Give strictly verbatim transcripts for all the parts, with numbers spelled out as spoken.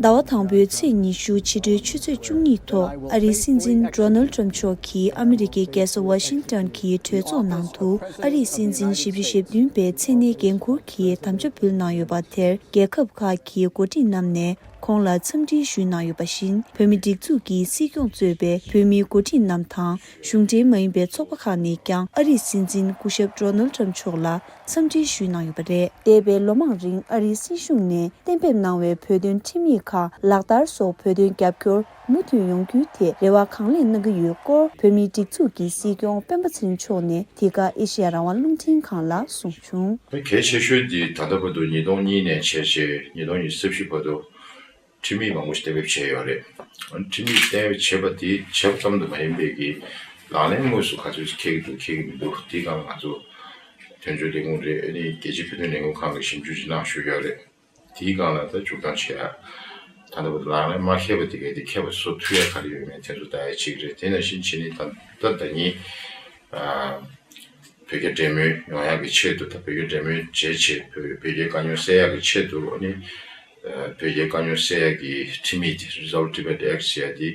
ཟླ་བ་དང་པོའི་ཚེས་ཉི་ཤུ་ཕྱི་དྲོའི་ཆུ་ཚོད་བཅུ་གཉིས་ཐོག་ཨ་རིའི་སྲིད་འཛིན་ཌོ་ནལ་ཊམ་མཆོག་གིས་ཨ་མི་རི་ཀའི་རྒྱལ་ས་ཝ་ཤིང་ཊོན་གྱི་གྲོས་ཚོགས་ནང་དུ་ཨ་རིའི་སྲིད་འཛིན་བཞི་བཅུ་ཞེ་བདུན་པའི་མཚན་གནས་འགན་འཁུར་གྱི་དམ་བཅའ་ཕུལ་གནང་ཡོད་པ་དེར། རྒྱལ་ཁབ་ཁག་གི་འགོ་ཁྲིད་རྣམས་ནས་ཁོང་ལ་འཚམས་འདྲི་ཞུས་གནང་ཡོད་པ་བཞིན། བོད་མིའི་སྒྲིག་འཛུགས་ཀྱི་སྲིད་སྐྱོང་གཙོས་པའི་བོད་མིའི་འགོ་ཁྲིད་རྣམས་དང་། གཞུང་འབྲེལ་མ་ཡིན་པའི་ཚོགས་པ་ཁག་ནས་ཀྱང་ཨ་རིའི་སྲིད་འཛིན་སྐུ་ཞབས་ཌོ་ནལ་ཊམ་མཆོག་ལ་འཚམས་འདྲི་ཞུས་གནང་ཡོད་པ་རེད། འདས་པའི་ལོ་མང་རིང་ཨ་རིའི་སྲིད་གཞུང་ནས་གཏན་འབེབས་གནང་བའི་བོད་དོན་ཁྲིམས་ཡིག་ཁག་ལག་བསྟར་སོགས་བོད་དོན་རྒྱབ་སྐྱོར་མུ་མཐུད་ཡོང་རྒྱུའི་ཐད་རེ་བ་གང་ལེགས་གནང་གི་ཡོད་སྐོར། བོད་མིའི་སྒྲིག་འཛུགས་ཀྱི་སྲིད་སྐྱོང་སྤེན་པ་ཚེ་རིང་མཆོག་ནས་འདི་ག་ཨེ་ཤེ་ཡ་རང་དབང་རླུང་འཕྲིན་ཁང་ལ་གསུངས་བྱུང་། གལ་ཆེ་ཤོས་འདི་ད་ལྟ་བར་དུ་ཉིས་སྟོང་གཉིས་ནས་བྱས་རྗེས་ཉིས་སྟོང་ཉི་ཤུ་རྩ་བཞི་བར་དུ། ཁྲིམས་ཡིག་མང་པོ་ཞིག་གཏན་འབེབས་བྱས་ཡོད་རེད། ཁྲིམས་ཡིག་གཏན་འབེབས་བྱས་པ་དེ་བྱས་པ་ཙམ་དུ་མ་ཡིན་པའི་གི་ལག་ལེན་དངོས་སུ་ག་ཚོད་ཅིག་འཁེལ་གྱི་འདུག་འཁེལ་གྱི་མི་འདུག་དེའི་སྒང་ང་ཚོ་དོན་གཅོད་ལས་ཁུངས་རེད། ཨ་ནི་རྒྱལ་སྤྱིའི་བོད་དོན་ལས་ཁུངས་ཁང་གིས་ཞིབ་འཇུག་ཅིག་གནང་བཞུགས་ཡོད་རེད། དེའི་སྒང་ལ་ད་འཇུག་སྟངས་བྱེད་ཡ། ད་ལྟ་བར་དུ་ལག་ལེན་མ་འཁེལ་བ་དེ་གས་དེ་འཁེལ་བ་བཟོ་ཐུབ་ཡ་ག་རེ་ཡོད་མེད་དེ་ཚོ་ལྟ་ཡ་གཅིག་རེད། དེ་ནང་བཞིན་བྱས་ནས་ད་ལྟ་ཟླ་ཉིན། བོད་རྒྱ་འབྲེལ་མོལ་ཡོང་ཡག་གི་ཆེད་དུ་དང་། བོད་རྒྱ་འབྲེལ་མོལ་བྱས་བྱས་བོད་བོད་རྒྱའི་དཀའ་རྙོག་སེལ་ཡག་གི་ཆེད་དུ། ཨ་ནི་བོད་རྒྱའི་དཀའ་རྙོག་སེལ་ཡག་གི་ཁྲིམས་ཡིག་དེ། Resolve Tibet Act ཟེར་ཡག་དེ་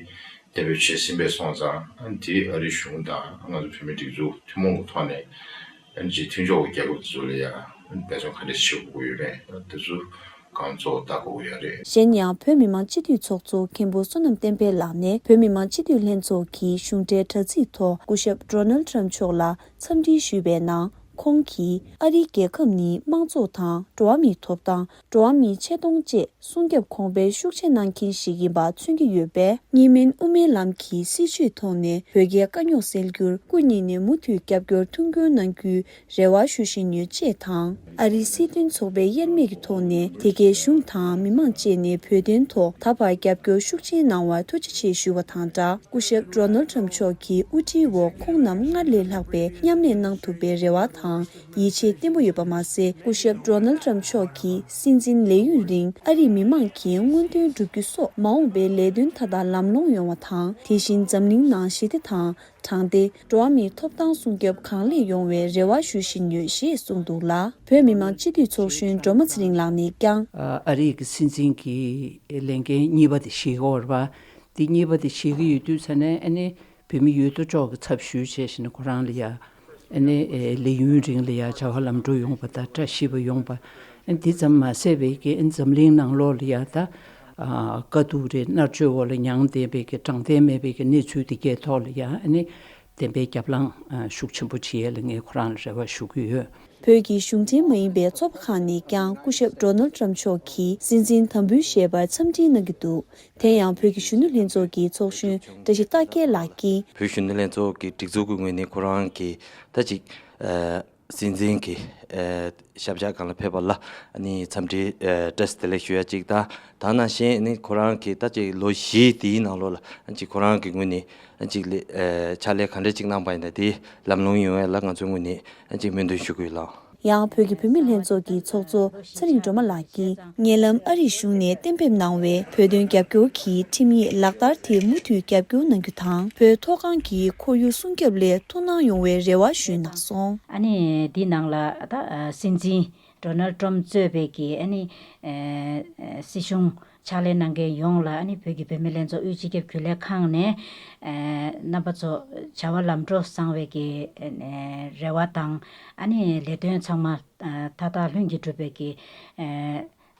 གཏན་འབེབས་བྱས་ཟིན་པས་སོང་ཙང་། ཨ་ནི་དེ་ཨ་རིའི་གཞུང་དང་ང་ཚོ་བོད་མིའི་སྒྲིག་འཛུགས་ཐུན་མོང་གི་ཐོག་ནས། ཨ་ནི་ཅིག་མཐུན་ཕྱོགས་ཀྱི་རྒྱལ་ཁབ་དེ་ཚོ་ལ་ཡ་ཨ་ནི་འབད་བརྩོན་ག་འདྲ་བྱེད་དགོས་ཀྱི་ཡོད་མེད་དེ་ཚོ་གང་གཙོ་བོ་ལྟ་དགོས་ཀྱི་ཡོད་རེད། གཞན་ཡང་། བོད་མི་མང་སྤྱི་འཐུས་ཚོགས་གཙོ་མཁན་པོ་བསོད་ནམས་བསྟན་འཕེལ་ལགས་ནས་བོད་མི་མང་སྤྱི་འཐུས་ལྷན་ཚོགས་ཀྱི་གཞུང་འབྲེལ་དྲ་ཚིགས་ཐོག་སྐུ་ཞབས་ཌོ་ནལ་ཊམ་མཆོག་ལ་འཚམས་འདྲི་ཞུས་པའི་ནང་། ཁོང་གིས་ཨ་རིའི་རྒྱལ་ཁབ་ནི་དམངས་གཙོ་དང་འགྲོ་བ་མིའི་ཐོབ་ཐང་། འགྲོ་བ་མིའི་ཆེ་མཐོང་བཅས་སྲུང་སྐྱོབ་གོང་འཕེལ་ཤུགས་ཆེ་གནང་མཁན་ཞིག་ཡིན་པ་མཚོན་གྱི་ཡོད་པས། གཉིས་སྨན་དབུ་མའི་ལམ་གྱི་སྲིད་བྱུས་ཐོག་ནས་བོད་རྒྱའི་དཀའ་རྙོག་སེལ་རྒྱུར་སྐུ་ཉིད་ནས་མུ་མཐུད་རྒྱབ་སྐྱོར་མཐུན་འགྱུར་གནང་རྒྱུའི་རེ་བ་ཞུ་བཞིན་ཡོད་ཅེས་དང་། ཨ་རིའི་སྲིད་དོན་ཚོགས་པའི་དབྱེར་མེད་ཀྱི་ཐོག་ནས་དེ་གའི་གཞུང་དང་མི་མང་བཅས་ནས་བོད་དོན་ཐོག་ད་བར་རྒྱབ་སྐྱོར་ཤུགས་ཆེན་གནང་བར་ཐུགས་རྗེ་ཆེ་ཞུ་བ་དང་སྦྲགས། སྐུ་ཞབས་ཌོ་ནལ་ཊམ་མཆོག་གི་དབུ་ཁྲིད་འོག་ཁོང་རྣམས་སྔར་ལས་ལྷག་པའི་མཉམ་ལས་གནང་ཐུབ་པའི་རེ་བ་དང་ཡིད་ཆེས་བརྟན་པོ་ཡོད་པ་མ་ཟད། སྐུ་ཞབས་ཌོ་ནལ་ཊམ་མཆོག་གིས་སྲིད་འཛིན་ལས་ཡུན་རིང་ཨ་རིའི་མི་མང་གི་མངོན་འདོད་འགྲུབ་རྒྱུ་སོགས་མ་འོངས་པའི་ལས་དོན་མཐའ་དག་ལམ་ལྷོང་ཡོང་བ་དང་། དེ་བཞིན་འཛམ་གླིང་ནང་ཞི་བདེ་དང་། དྲང་བདེན། འགྲོ་བ་མིའི་ཐོབ་ཐང་སྲུང་སྐྱོབ་གང་ལེགས་ཡོང་བའི་རེ་བ་ཞུ་བཞིན་ཡོད་ཞེས་གསུངས་འདུག་ལ། བོད་མི་མང་སྤྱི་འཐུས་ཚོགས་གཞོན་སྒྲོལ་མ་ཚེ་རིང་ལགས་ནས་ཀྱང་། ཨ་རིའི་གི་སྲིད་འཛིན་གྱི་ལས་འགན་གཉིས་པ་དེ་བཞེས་ཀྱི་ཡོད་རེད་པ། དེ་གཉིས་པ་དེ་བཞེས་ཀྱི་ཡོད་དུས་ཙ་ནས། ཨ་ནི་བོད་མི་ཡོད་དོ་ཅོག་གི་ཚབ་ཞུས་བྱས་བཞིན་ཁོ་རང་ལ་ཡ། ཨ་ནི་ཨེ་ལས་ཡུན་རིང་ལ་ཡ་བྱ་བ་ལམ་འགྲོ་ཡོང་པ་དང་བཀྲ་ཤིས་པ་ཡོང་པ། ཨ་ནི་དེ་ཙམ་མ་ཟད་པའི་གི་ཨ་ནི་འཛམ་གླིང་ནང་ལོགས་ལ་ཡ་ད། ཨ་དཀའ་སྡུག་རེད། མནར་གཅོད་འོག་ལ་མྱངས་བསྡད་པའི་གི་དྲང་བདེན་མེད་པའི་གི་གནས་ཚུལ་དེ་གའི་ཐོག་ལ་ཡ། ཨ་ནི་བདེན་པའི་རྒྱབ་ལངས་ཨ་ཤུགས་ཆེན་པོ་བྱེད་ཡས་ལ་ངས་ཁོ་རང་ལ་རེ་བ་ཞུ་གི་ཡོད། བོད་ཀྱི་གཞུང་འབྲེལ་མ་ཡིན་པའི་ཚོགས་པ་ཁག་ནས་ཀྱང་སྐུ་ཞབས་ཌོ་ནལ་ཊམ་མཆོག་གིས་སྲིད་འཛིན་དམ་འབུལ་བཞེས་པར་འཚམས་འདྲི་གནང་གི་འདུག་དེ་ཡང་བོད་ཀྱི་གཞོན་ནུ་ལྷན་ཚོགས་ཀྱི་ཚོགས་གཞོན་བཀྲ་ཤིས་རྟགས་རྒྱལ་ལགས་ཀྱིས། བོད་གཞོན་ནུ་ལྷན་ཚོགས་ཀྱི་སྒྲིག་འཛུགས་ཀྱི་ངོས་ནས་ཁོ་རང་གིས་ད་ཅིག་ཨ་སྲིད་འཛིན་གྱི་ཨ་ཞབས་བཀྱག་སྒང་ལ་ཕེབས་པ་ལ་ཨ་ནི་འཚམས་འདྲི་ཨ་བཀྲ་ཤིས་བདེ་ལེགས་ཞུ་ཡ་གཅིག་དང་། ད་ནང་བཞིན་ཨ་ནི་ཁོ་རང་གིས་ད་ཅིག་ལོ་བཞི་དེའི་ནང་ལོགས་ལ་ཨ་ཅིག་ཁོ་རང་གི་ངོས་ནས་ཨ་ཅིག་ལས་ཨ་ཕྱག་ལས་ག་འདྲ་ཅིག་གནང་པ་ཡིན་ན་དེ་ལམ་ལྷོང་ཡོང་ཡ་ལ་ང་ཚོའི་ངོས་ནས་ཨ་ཅིག་སྨོན་འདུན་ཞུ་གི་ཡོད་ལགས། ཡང་བོད་ཀྱི་བུད་མེད་ལྷན་ཚོགས་ཀྱི་ཚོགས་གཙོ་ཚེ་རིང་སྒྲོལ་མ་ལགས་ཀྱིས། ཉེ་ལམ་ཨ་རིའི་གཞུང་ནས་གཏན་འབེབས་གནང་བའི་བོད་དོན་རྒྱབ་སྐྱོར་གྱི་ཁྲིམས་ཡིག་ལག་བསྟར་དེ་མུ་མཐུད་རྒྱབ་སྐྱོར་གནང་རྒྱུ་དང་། བོད་མཐོ་སྒང་གི་ཁོར་ཡུག་སྲུང་སྐྱོབ་ལ་ཐུགས་སྣང་ཡོང་བའི་རེ་བ་ཞུས་གནང་སོང་། ཨ་ནི་འདི་ནང་ལ་ད་ཨ་སྲིད་འཛིན་ཌོ་ནལ་ཊམ་གཙོས་པའི་གི་ཨ་ནི་ཨ་སྲིད་གཞུང་ཕྱག་ལས་གནང་མཁན་ཡོངས་ལ། ཨ་ནི་བོད་ཀྱི་བུད་མེད་ལྷན་ཚོགས་དབུས་སྤྱི་ཁྱབ་རྒྱུན་ལས་ཁང་ནས་ཨ་རྣམ་པ་ཚོ་བྱ་བ་ལམ་འགྲོ་བཟང་བའི་གི་ཨ་རེ་བ་དང་། ཨ་ནི་ལས་དོན་ཚང་མ་ཨ་མཐའ་དག་ལྷུན་གྱིས་གྲུབ་པའི་གི་ཨ་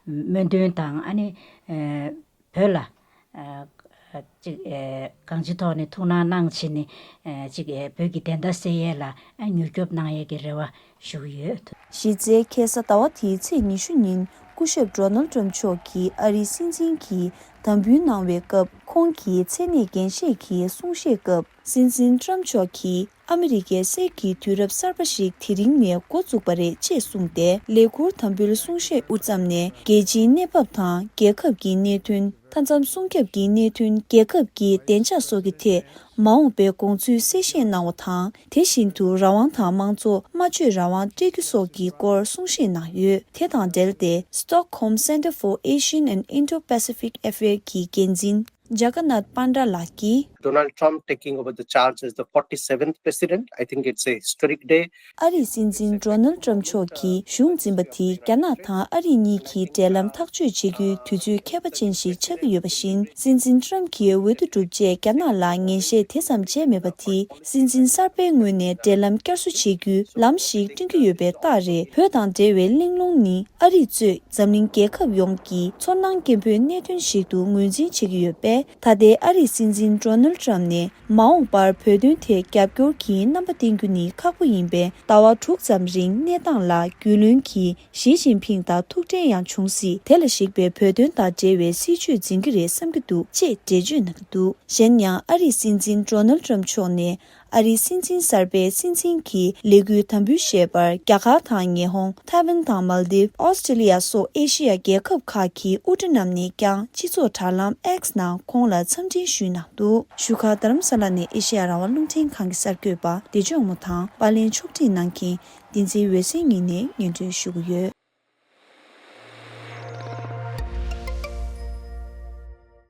སྨོན་འདུན་དང་། ཨ་ནི་ཨ་བོད་ལ་ཨ་ཅིག་ཨ་གང་ཅིའི་ཐོག་ནས་ཐུགས་སྣང་གནང་བྱས་ནས་ཨ་ཅིག་ཨ་བོད་ཀྱི་བདེན་མཐའ་གསལ་ཡས་ལ་ཨ་མྱུར་སྐྱོབ་གནང་ཡས་ཀྱི་རེ་བ་ཞུ་གི་ཡོད། གཞི་རྩའི་ཁ་སང་ཟླ་བ་འདིའི་ཚེས་ཉི་ཤུ་ཉིན་སྐུ་ཞབས་ཌོ་ནལ་ཊམ་མཆོག་གིས་ཨ་རིའི་སྲིད་འཛིན་གྱི་དམ་འབུལ་གནང་བའི་སྐབས། ཁོང་གི་མཚན་གནས་འགན་བཞེས་ཀྱི་གསུང་བཤད་སྐབས། སྲིད་འཛིན་ཊམ་མཆོག་གིས། ཨ་མི་རི་ཀའི་གསེར་གྱི་དུས་རབས་གསར་པ་ཞིག་དེ་རིང་ནས་འགོ་བཙུགས་པ་རེད་ཅེས་གསུངས་ཏེ། ལས་འཁུར་དམ་འབུལ་གསུང་བཤད་དབུ་མཚམས་ནས། རྒྱལ་སྤྱིའི་གནས་བབ་དང་། རྒྱལ་ཁབ་ཀྱི་གནད་དོན། མཐའ་མཚམས་སྲུང་སྐྱོབ་ཀྱི་གནད་དོན། རྒྱལ་ཁབ་ཀྱི་བདེ་འཇགས་སོགས་ཀྱི་ཐད། མ་འོངས་པའི་དགོངས་ཚུལ་གསལ་བཤད་གནང་བ་དང་། དེ་བཞིན་དུ་རང་དབང་དང་། མང་གཙོ། སྨྲ་བརྗོད་རང་དབང་སྤྲད་རྒྱུ་སོགས་ཀྱི་སྐོར་གསུང་བཤད་གནང་ཡོད། དེ་དང་འབྲེལ་ཏེ། Stockholm Center for Asian and Indo-Pacific Affairs གྱི་འགན་འཛིན། Jagannath Panda ལགས་ཀྱིས། Donald Trump taking over the charge as the forty-seventh president, I think it's a historic day. ཨ་རིའི་སྲིད་འཛིན་ཌོ་ནལ་ཊམ་མཆོག་གིས་གཞུང་འཛིན་པ་དེ་རྒྱ་ནག་དང་ཨ་རི་གཉིས་ཀྱི་འབྲེལ་ལམ་ཐག་གཅོད་བྱེད་རྒྱུའི་དུས་ཚོད་མཁས་པ་ཅན་ཞིག་ཆགས་ཀྱི་ཡོད་པ་བཞིན། སྲིད་འཛིན་ཊམ་གྱི་འོས་བསྡུ་གྲུབ་རྗེས་རྒྱ་ནག་ལ་ངན་བཤད་དེ་ཙམ་བྱས་མེད་པ་དེས། སྲིད་འཛིན་གསར་པའི་ངོས་ནས་འབྲེལ་ལམ་བསྐྱར་གསོ་བྱེད་རྒྱུའི་ལམ་ཞིག་བསྐྲུན་གྱི་ཡོད་པའི་རྟགས་རེད། བོད་དང་འབྲེལ་བའི་གླེང་སློང་ནི་ཨ་རི་གཙོས་འཛམ་གླིང་རྒྱལ་ཁབ་ཡོངས་ཀྱི་ཚོར་སྣང་སྐྱེ་འཕོའི་གནད་དོན་ཞིག་ཏུ་ངོས་འཛིན་བྱེད་ཀྱི་ཡོད་པས། ད་ལྟའི་ཨ་རིའི་སྲིད་འཛིན་ཌོ་ནལ་ཊམ་ནས་མ་འོངས་པར་བོད་དོན་ཐད་རྒྱབ་སྐྱོར་གྱི་རྣམ་པ་བསྟན་རྒྱུ་ནི་ཁག་པོ་ཡིན་པས། ཟླ་བ་དྲུག་ཙམ་རིང་གནས་སྟངས་ལ་རྒྱུས་ལོན་གྱིས་ཞི་ཅིན་ཕིང་དང་ཐུག་འཕྲད་ཡང་འབྱུང་སྲིད། དེ་ལ་གཞིགས་པའི་བོད་དོན་དང་འབྲེལ་བའི་སྲིད་བྱུས་འཛིན་གྱི་རེད་བསམ་གྱི་འདུག་ཅེས་འགྲེལ་བརྗོད་གནང་གི་འདུག་གཞན་ཡང་ཨ་རིའི་སྲིད་འཛིན་ཌོ་ནལ་ཊམ་མཆོག་ནས། ཨ་རིའི་སྲིད་འཛིན་གསར་པའི་སྲིད་འཛིན་གྱི་ལས་འགུལ་དམ་འབུལ་བཞེས་པར་རྒྱ་གར་དང་ཉི་ཧོང་། ཐའེ་ཝན་དང་མལ་དིབ། ཨོ་སི་ཀྲི་ལི་ཡ་སོགས་ཨེ་ཤི་ཡ་རྒྱལ་ཁབ་ཁག་གི་དབུ་ཁྲིད་རྣམས་ནས་ཀྱང་སྤྱི་ཚོགས་དྲ་ལམ་X་ནང་ཁོང་ལ་འཚམས་འདྲི་ཞུས་གནང་འདུག་བཞུགས་སྒར་རྡ་རམ་ས་ལ་ནས་ཨེ་ཤི་ཡ་རང་དབང་རླུང་འཕྲིན་ཁང་གི་གསར་འགོད་པ་བདེ་སྐྱོང་མོ་དང་པར་ལེན་ཕྱོགས་སྒྲིག་གནང་མཁན་བསྟན་འཛིན་འོད་ཟེར་གཉིས་ནས་སྙན་སྒྲོན་ཞུ་གི་ཡོད།